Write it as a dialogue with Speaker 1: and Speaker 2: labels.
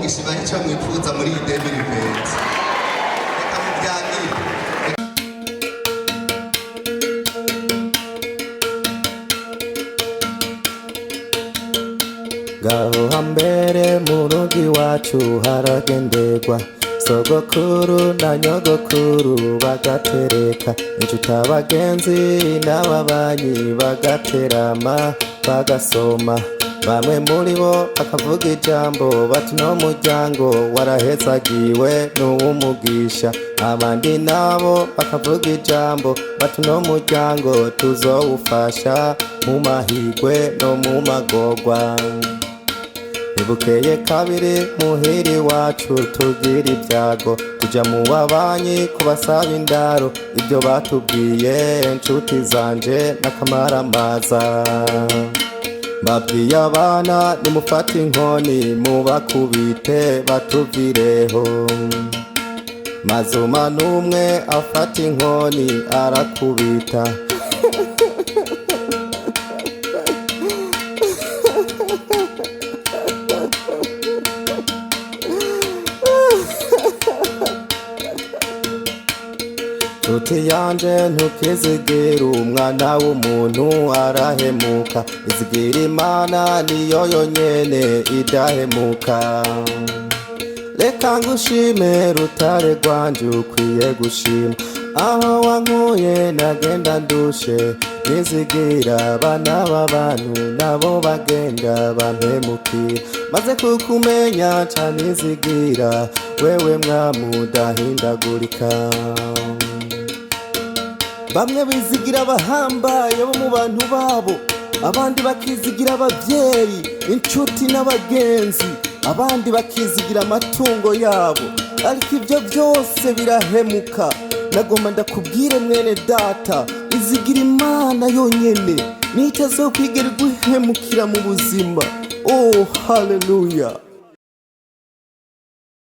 Speaker 1: Umugisha, ibahe icyo mwifuza muri iyi 2020. Reka mubyagire.
Speaker 2: Ngaho hambere mu rugo iwacu haragenderwa, sogokuru na nyogokuru bagatereka, inshuti, abagenzi n'ababanyi bagaterama, bagasoma. Bamwe muri bo bakavuga ijambo bati: "No muryango warahezagiwe n'uwumugisha." Abandi nabo bakavuga ijambo bati: "No muryango tuzowufasha mu mahigwe no mu magorwa." Ntibukeye kabiri muhiri wacu tugira ibyago, tuja mu babanyi kubasaba indaro. Ibyo batubwiye, nshuti zanje, n'akamaramaza. Babwiye abana: "Nimufate inkoni mubakubite batuvireho." Mazuma n'umwe afata inkoni arakubita. Nshuti yanje, ntukizigira umwana w'umuntu, arahemuka. Izigira Imana, niyo yonyene idahemuka. Reka ngushime, rutare rwanje, ukwiye gushima. Aho wankuye nagenda ndushe, nizigira abana b'abantu, nabo bagenda bampemukira. Maze kukumenya nca nizigira wewe, mwamudahindagurika. Bamwe bizigira abahambaye bo mu bantu babo, abandi bakizigira ababyeyi, inshuti n'abagenzi, abandi bakizigira amatungo yabo, ariko ibyo byose birahemuka. Nagomba ndakubwire, mwene data, izigira Imana yonyene, nitazokwigera iguhemukira mu buzima. Oh, haleluya!